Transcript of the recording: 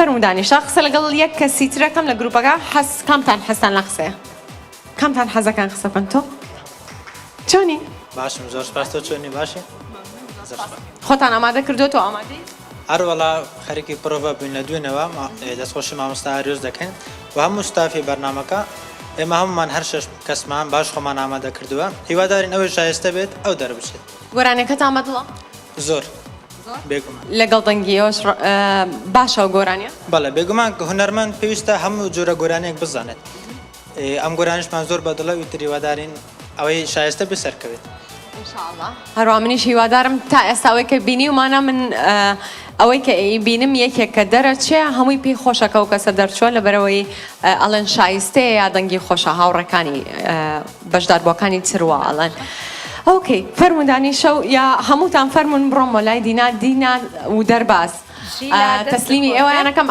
فەرموو دانیشە قسە لەگەڵ یەک کەسی ترەکەم لە گروپەکە حەز کامتان حەزتان لە قسەیە کامتان حەزەکان قسە بکەن تۆ چۆنی؟ باشم زۆر سپاس تۆ چۆنی باشی؟ زۆر سپاس. خۆتان ئامادە کردووە تۆ ئامادەی؟ ئەروەڵا خەریکی پرۆڤە بووین لە دوێنەوە دەستخۆشی مامۆستا ئاریۆس دەکەین و هەموو ستافی بەرنامەکە ئێمە هەموومان هەر شەش کەسمان باش خۆمان ئامادە کردووە هیوادارین ئەوەی شایستە بێت ئەو دەربچێت. گۆرانیەکەتان بەدڵە؟ زۆر بێگومان. لەگەڵ دەنگی ئێوەش باشە ئەو گۆرانیە؟ بەڵێ بێگومان هونەرمەند پێویستە هەموو جۆرە گۆرانیەک بزانێت ئەم گۆرانیشمان زۆر بەدڵە و ئیتر هیوادارین ئەوەی شایستە بێت سەرکەوێت. ان شاء اللە هەروا منیش هیوادارم تا ئێستا ئەوەی کە بینیومانە من ئەوەی کە ئەیبینم یەکێک کە دەرەچێ هەمووی پێی خۆشە کە ئەو کەسە دەرچووە لەبەرئەوەی ئەڵێن شایستەیە یا دەنگی خۆشە هاوڕێکانی بەشداربووەکانی تر وا ئەڵێن okay فەرموون دانیشە و یا هەمووتان فەرموون بڕۆم بۆ لای دینا دینا و دەرباز ژیلا دەستت تەسلیمی خۆش بێت. ئێوەیان ئەکەم.